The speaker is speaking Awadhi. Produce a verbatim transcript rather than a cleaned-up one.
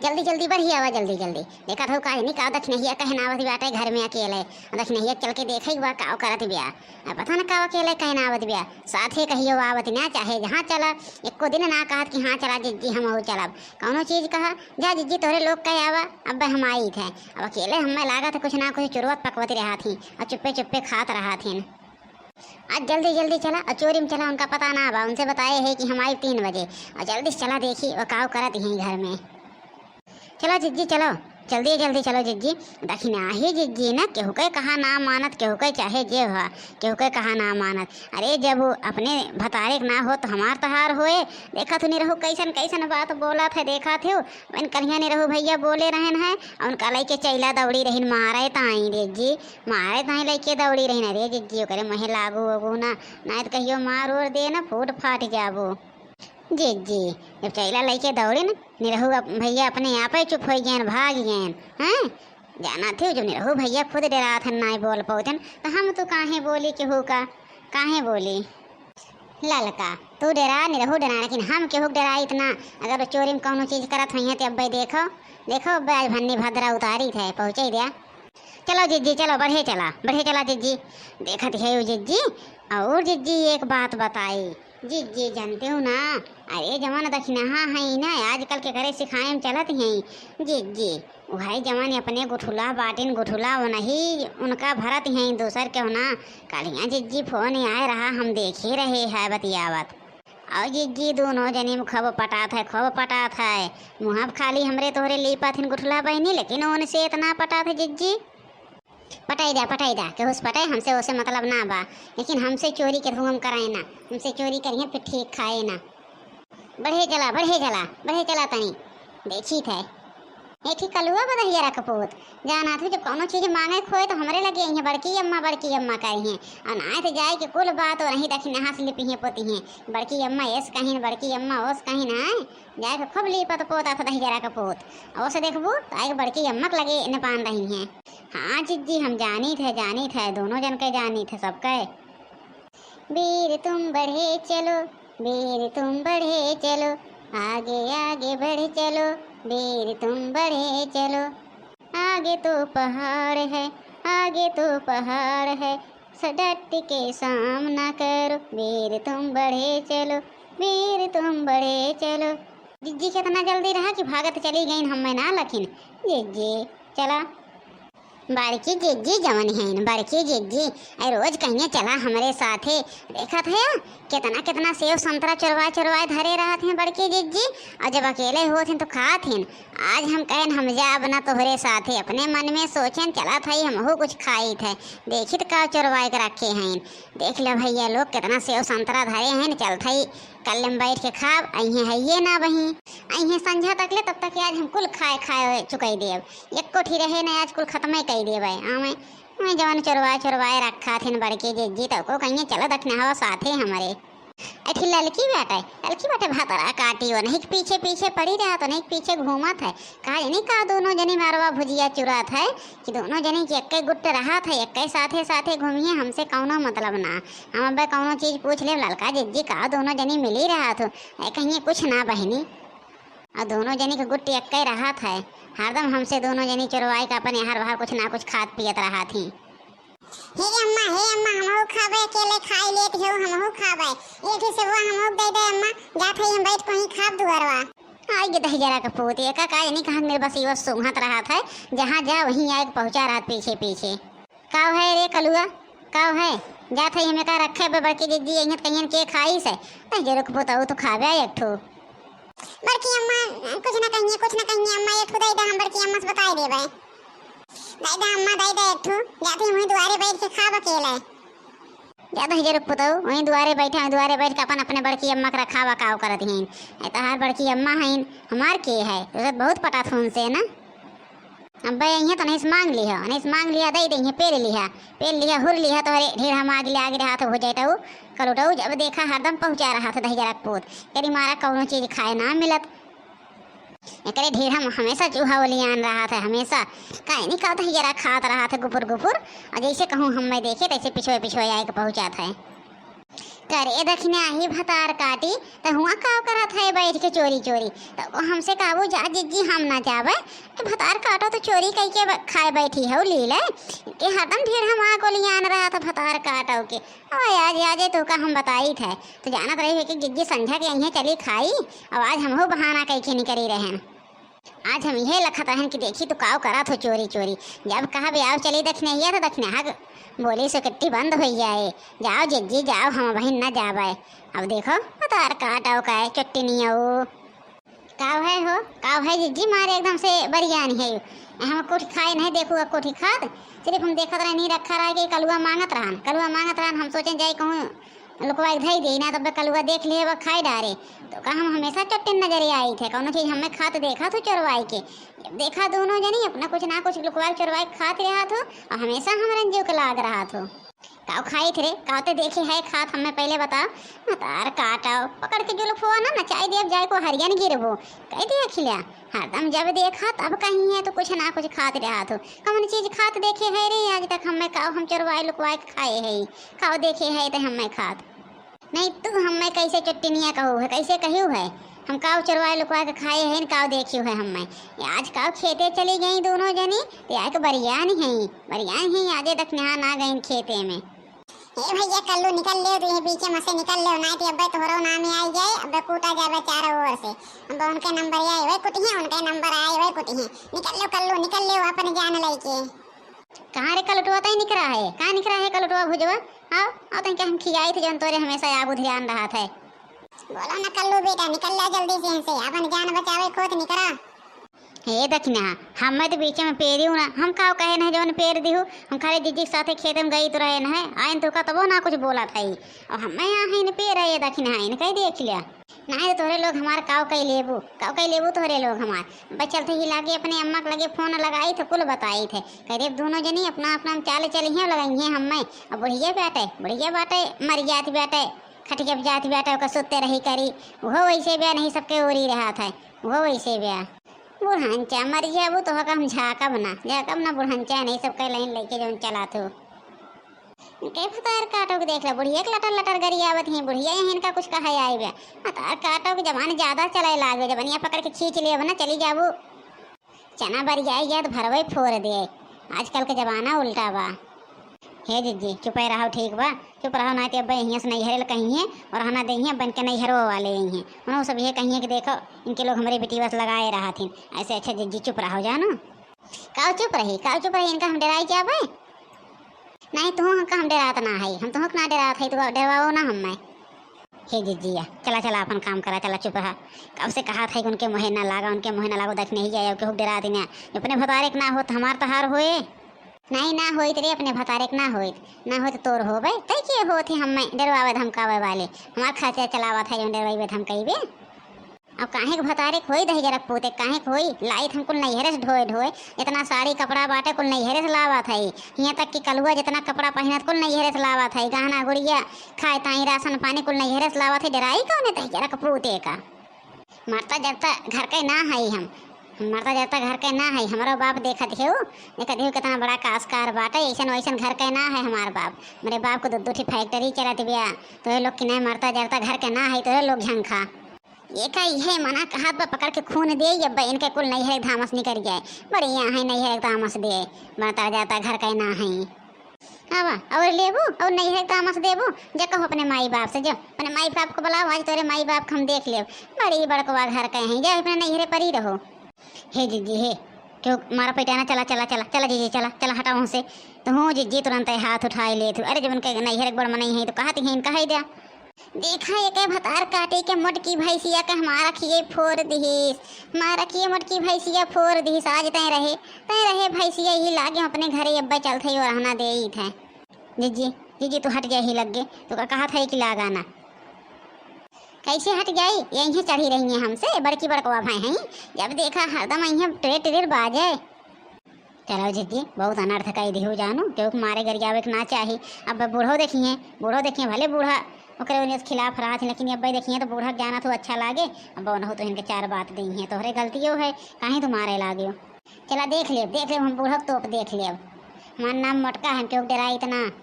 जल्दी जल्दी बढ़ी आवा, जल्दी जल्दी। देखत हउ का जनी का दखिनहिया कहे ना आवत बाटे घर में अकेले। दखिनहिया चल के देखइ बा का करत बिया। अब पता न का अकेले कहे ना आवत बिया। साथे कहियो आवत ना, चाहे जहाँ चला, एको दिन ना कहत कि हाँ चला जिज्जी, हमहू चलब। कौनो चीज कहा, जा जिज्जी, तोहरे लोग कहे आवा, अब हम आइत है। अब अकेले हमें लागत है कुछ ना कुछ चुरवत पकवत रहत ही और चुप्पे चुप्पे खात रहत ही। आज जल्दी जल्दी चला और चोरी में चला, उनका पता ना बा, उनसे बताए है कि हम आइब तीन बजे। और जल्दी से चला, देखी वो काव करत ही घर में। चलो जिज्जी, चलो, जल्दी जल्दी चलो जिज्जी। दखिनही जिज्जी ना केहू के कहा ना मानत, केहू के चाहे जे हुआ, केहू के कहा ना मानत। अरे जब वो अपने भतारे के ना हो तो हमार तहार होए। देखत हउ निरहू कैसन कैसन बात बोलत है, देखत हउ। वन कलिया निरहू भैया बोले रहन है और उनका लइके चैला दौड़ी रहिन मारे ताई जिज्जी। मारे ताई लइके दौड़ी रहिन। अरे जिज्जी, ओकरे मुँहे लागू ओगू ना, नाहीं त कहियो मार ओर दे ना, फूट फाट जाबो। जिज्जी, जब चैला लइके दौड़िन, निरहू अप-, भैया अपने आपे चुप होइ गएन, भाग गएन। हैं? जानत हउ, जब निरहू भैया खुद डेरात हन, नाहीं बोल पउतन, त हम तो काहे बोली केहू का, काहे बोली? ललका, तू डेरा, निरहू डेरा, लेकिन हम केहू के डेराइत ना। अगर वो चोरी में कौनो चीज करत होइहें, त अब्बे देखो, देखो, अब्बे आज भन्नी भद्रा उतारित है, पहुँचइ द्या। चलो जिज्जी, चलो, बढ़े चला, बढ़े चला जिज्जी। देखत है वो जिज्जी, और जिज्जी एक बात बताई, जिज्जी जानते हो ना, अरे जवन दखिनहा है ना, आजकल के घरे सिखाए में चलत हैं जिज्जी। वही जवन अपने गुठुला बाटिन, गुठुला वो नहीं, उनका भरत हैं, दूसर के हो ना। कलिया जिज्जी फोन आए रहा, हम देखे रहे है बतियावत। और जिज्जी दोनों जनी में खूब पटात है, खूब पटात है। मुँह खाली हमरे तोहरे लीपत हिन गुठुला बहिनी, लेकिन उनसे इतना पटात है जिज्जी। पटाई द्या, पटाई द्या, केहू से पटाई, हमसे ओसे मतलब ना बा, लेकिन हमसे चोरी केहू हम कराए ना, हमसे चोरी करिहें फिर ठीक खाए ना। बढ़े चला, बढ़े चला, बढ़े चला तनी, देखी थे। ए ठीक कलुआ बा दहिजरा कपूत, जानत हउ जब कौनो चीज माँगे खोए तो हमरे लगे अइहें बड़की अम्मा, बड़की अम्मा करिहें, और नाहीं तो जाए के कुल बात और नहीं दखिनहा से लिपिहें पोतिहें, बड़की अम्मा एस कहिन, बड़की अम्मा ओस कहिन, आए जाए के खूब लीपत पोतात दहिजरा कपूत, ओसे देखबू तो आए बड़की अम्मा के लगे नेपान रहिहें। हाँ जिज्जी, हम जानित है, जानित है, दोनों जन के जानित है सबके। वीर तुम बढ़े चलो, वीर तुम बढ़े चलो, आगे आगे बढ़े चलो, वीर तुम बढ़े चलो। आगे तो पहाड़ है, आगे तो पहाड़ है, स-, डट के सामना करो, वीर तुम बढ़े चलो, वीर तुम बढ़े चलो। जिज्जी केतना जल्दी रहा कि भागत चली गइन, हमें ना लखिन। जिज्जी, चला। बड़की जिज्जी जवन हइन, बड़की जिज्जी, ऐ रोज कहिए चला हमरे साथे। देखत है केतना केतना सेव संतरा चोरवाए चोरवाए धरे रहत हैं बड़की जिज्जी, और जब अकेले होत हैं तो खात हैं। आज हम कहन हम जाब ना तोहरे साथे, अपने मन में सोचन चलत हई हमहू कुछ खाइत है, देखित का चोरवाए के रखे हइन। देख ले भैया लोग केतना सेव संतरा धरे हइन, चलत हई कल हम बैठ के खाब, अइहें हइये ना बही, अइहें संझा तक ले, तब तक आज हम कुल खाए खाए चुकई देब। एको ठी रहे न, आज कुल खतमे कई देबै। आमे, आमे जवन चोरवाए चोरवाए रखा थिन बड़की जिज्जी, तो को कहिए चलो दखिनहवा साथे हमरे। अठी ललकी बाटे, ललकी बाटे भतरा काटी, ओनही के पीछे पीछे पड़ी रहत, ओनही के पीछे घूमत है। का जनी का दोनों जनी मारवा भुजिया चुरात है कि दोनों जनी के एक्के गुट रहत है, एक्के साथे साथे घूमिए, हमसे कौनो मतलब ना। हम अब्बे कौनो चीज पूछ लेब, ललका जिज्जी का दोनों जनी मिली रहत हो, ऐ कहिए कुछ ना बहिनी। और दोनों जनी के गुट एक्के रहत है, हरदम हमसे दोनों जनी चोरवाई के अपन यहाँ बाहर कुछ ना कुछ खात पियत रहत ही। हे अम्मा, हे अम्मा, हमहू खाबे, अकेले खाई लेत हो, हमहू खाबे। एक ही सेबुआ हमहू के दे दे अम्मा, जात हई हम बैठ के वहीं खाब दुअरवा। आई गे दहिजरा के पूत, एका का जनी कहाँ मेरे बस इवा सूंघत रहत है, जहाँ जा वहीं आए के पहुँचा रहत पीछे पीछे। काव है रे कलुआ, काव है? जात है हमें का रखे बे बड़की जिज्जी, अइहन कहियन के खाई से। दहिजरा के पूत, आऊ तो खाबे एक ठो। बड़की अम्मा, कुछ ना कहिए, कुछ ना कहिए अम्मा, एक ठो दे दे, हम बड़की अम्मा से बताई देबे। दे दे अम्मा, दे दे एक ठो। जात ही वहीं दुआरे बैठ के खाब अकेले। जा दहिजरा के पुतऊ, वहीं दुआरे बैठे हैं, दुआरे बैठ के अपन अपने बड़की अम्मा के रखावा काव करत हईन। ऐ तहार बड़की अम्मा हईन, हमार के है? तो बहुत पटात हूँ उनसे ना। अब्बे अइहें तो नहीं से मांग लिहा, नहीं से मांग लिहा, दे दे, पेल लिहा, पेल लिहा, हुर लिहा, तोहरे ढेर हम आगे ले आगे रहत हो जाए तो कलुटऊ, जब देखा हरदम पहुँचा रहत है दहिजरा के पूत। करी मारा कौनो चीज खाए ना मिलत। एकरे ढेर हम हमेशा चूहा ओलियान रहत है, हमेशा। काहे नहीं कहत है, जरा खात रहत है गुपुर गुपुर, और जैसे कहूँ हम मैं देखे, तैसे पिछुए पिछुए आए के पहुँचात है। करे दखिन्हा ही भतार काटी, त हुआँ काव करत है बैठ के चोरी चोरी? त हमसे कहबू, "जा जिज्जी, हम ना जाबे।" ए, भतार काटो तो चोरी कई के ब-, खाए बैठी है लीले। के हरदम ढेर हम आ गोलियान रहा था भतार काटो के। अब आज, आज तो का हम बताई थे, तो जानत रही है कि जिज्जी संझा के यहीं चली खाई। अब आज हमहू बहाना कई के निकरी रहे। आज हम इहे लखत रहन कि देखी तू काव करत हो चोरी चोरी। जब कहबे, "आओ चली दखिनहिया," तो दखिनहा बोली से किट्टी बंद होई जाए। "जाओ जिज्जी जाओ, हम बहिन न जाबे।" अब देखो, भतार काटो का है, चुट्टी नहीं हो। काव है हो, काव है जिज्जी, मारे एकदम से बरियान है। हम कुछ खाए नहीं, देखू अब कुछ खात, सिर्फ हम देखत रहनी रखा रह के कलुआ मांगत रहन, कलुआ मांगत रहन, हम सोचे जाए कहूँ लुकवा के धई देई ना, तब कलुआ देख लिए, वो खाए डारे। तो का हम हमेशा चट्टिन नजरे आई थे, कौनो चीज हमें खात देखा थो चोरवाई के। देखा दोनों जनी अपना कुछ ना कुछ लुकवा के चोरवाई के खात रहा थो, और हमेशा हमरन जीव के लाग रहा थो। काव खाई थे रे, काव ते देखे है खात हमें पहले बताओ। भतार काटो, पकड़ के जुल्फवा ना नचाई देब, जाए को हरियन गिरबो, कह दिया खिलिया। हरदम जब देखा तब कहीं है तो कुछ ना कुछ खात रहा थो। कौन चीज खात देखे है रे आज तक हमें, काव हम चोरवाई लुकवाई के खाए है, काव देखे है ते हमें खात। नहीं, तू हमें कैसे चुट्टिनिया कहू है, कैसे कहियो है? हम काव चोरवाए लुकवा के खाए हैं, काव देखियो है हमें? ये आज काव खेते चली गई दोनों जनी, तो यार के बरियान है, बरियान है, आजे तक नहा ना गई खेते में। ए भैया कल्लू, निकल ले, तू ये बीचे में से निकल ले, नहीं तो अब्बे तोहरो नाम ही आई जाए, अब्बे कूटा जाबे चारों ओर से। अब्बे उनके नंबर आए हुए कुटिहे, उनके नंबर आए हुए कुटिहे। निकल ले कल्लू, निकल ले, अपन जान लेके। कहाँ रे कलटुआ, तई निकरा है? कहाँ निकरा है कलटुआ भुजवा? आओ, आओ, तई के हम खियाई थे, जौन तोरे हमेशा आगू ध्यान रहा थे। बोलो ना कल्लू बेटा, निकल ला जल्दी से इनसे, अपन जान बचावे खोत निकरा। हे दखिनहा, हमें तो बीच में पेरी हूँ ना, हम काव कहे नहीं जौन पेर दिहू, हम खाली जिज्जी के साथे खेत में गई तो रहे नहीं, आइन तो का तबो ना कुछ बोला था ही। और हमें यहाँ इन पेर है ये दखिनहा, इनका ही देख लिया। नाहीं तो तोहरे लोग हमार काव कई लेबू, काव कई लेबू तोहरे लोग हमार। बस चलते ही लागे अपने अम्मा के लगे फोन लगाई थे, कुल बताई थे। कह दे दोनों जनी अपना अपना चाल चली हैं, लगाई हैं हमें। अब बुढ़िया बाटे, बुढ़िया बाटे, मर जात बाटे, खटिया पे जात बाटे, ओकर सुत्ते रही करी। वो वैसे बया नहीं सबके ओरी रहा था, वो वैसे बया। बुढ़ंचा मर जाबू तो हम झाकब ना, झाकब ना बुढ़ंचा नहीं सबके लाइन लेके जौन चला थू। के भतार काटो के देख ले, बुढ़िया के लटर लटर गरियावत ही, बुढ़िया यही इनका कुछ कहे आई बे। भतार काटो के जबान ज्यादा चले लागे, जबनिया पकड़ के खींच लेब ना, चली जाबू। चना बरियाई गया तो भरवे फोड़ दे, आजकल के जमाना उल्टा बा। हे जिज्जी, चुपे रहो, ठीक बा, चुप रहो, ना तो अब यहीं से नैहरे ल कहीं है और हना दे हैं, बन के नैहरो वाले यहीं हैं, उन्हों सब ये कहिए कि देखो, इनके लोग हमारे बेटी बस लगाए रहा थी। ऐसे अच्छा जिज्जी चुप रहो, जानो। काव चुप रही, काव चुप रही, इनका हम डराई जाबे? नहीं, तुहूँ का हम डरात ना है, हम तुहूँ का ना डरात है, तू डरवाओ ना हमें। हे जिज्जिया, चला, चला, अपन काम करा, चला, चुप रहा। कब से कहा था कि उनके मुँहे ना लागा, उनके मुँहे ना लागो, देख नहीं जाए, केहू डरात ही ना। अपने भतारे के ना होत, हमार तहार होए। नहीं, ना होइत रे, अपने भतारे के ना होइत, ना होइत तोर होबे, तै के होत है हमें डरवावे धमकावे वाले, हमार खर्चा चलावत है, जौन डरवाइबे धमकाइबे। अब काहे के भतारे के होई दहिजरा पूते, काहे के होई? लाइत हम कुल नैहरे से ढोए ढोए, इतना साड़ी कपड़ा बाटे कुल नैहरे से लावत है। हियाँ तक कि कलुआ जितना कपड़ा पहिनत कुल नैहरे से लावत है, गहना गुड़िया, खाए ताई राशन पानी कुल नैहरे से लावत है। डराई कौने दहिजरा के पूते का? मरता जरता घर के ना है हम, मरता जरता घर के ना है। हमरो बाप देखत हेउ, देखत हेउ कितना बड़ा कासकार बाटे, ऐसन वैसन घर के ना है हमार बाप। मेरे बाप को दो दो ठी फैक्ट्री चलत बिया, तो ये लोग कि नहीं मरता जरता घर के ना है, तो ये लोग झंखा। ये का इहे मना कहत बा, पकड़ के खून दे, ये बा इनके कुल नैहर के धामस निकल जाए। बड़ी यहाँ है नैहर के धामस दे, बनता जाता घर का ना है। आवा, और लेबू, और नैहर के धामस देबू, जा कहो अपने माई बाप से, जा अपने माई बाप को बुलाओ, आज तोरे माई बाप को हम देख लेब। बड़ी बड़कवा घर के हैं, जा अपने नैहरे पर ही रहो। हे जिज्जी हे, क्यों मारा पैटाना, चला, चला, चला, चला जिज्जी, चला, चला हटा वहाँ से। तो हूँ जिज्जी तुरंत हाथ उठाए ले तू। अरे जब उनके नैहर एक बड़ मनई है तो कहती हैं इनका है द्या। देखा, एके भतार काटी के मोटकी भैंसिया के हमार अखिये फोर दिहिस, हमार अखिये मोटकी भैंसिया फोर दिहिस। आज तय रहे, तय रहे भैंसिया, यही लागे अपने घरे अब्बे चलत है, ओरहना देइत है। जीजी, जीजी, तू हट गया ही लग गे, तो का कहा था कि लागा ना? कैसे हट गई? यहीं चढ़ी रही हैं हमसे, बड़की बड़कवा भाई हैं, जब देखा हरदम यहीं टेर टेर बाजे। चलो जिज्जी, बहुत अनर्थ कई दिहु जानू, केहू के मारे गरियावे के ना चाही। अब बूढ़ो देखी हैं, बूढ़ो देखी हैं, भले बूढ़ा ओकरे ओने से खिलाफ रहा थी, लेकिन अब देखी हैं तो बूढ़ा के जाना तो अच्छा लागे। अब बनहु तो इनके चार बात दी हैं, तोहरे गलतियों है, काहे तू मारे लागे? चला देख लेब, देख लेब, हम बूढ़ा के तोप देख लेब। हमार नाम मोटका है, हम केहू के डराई इतना।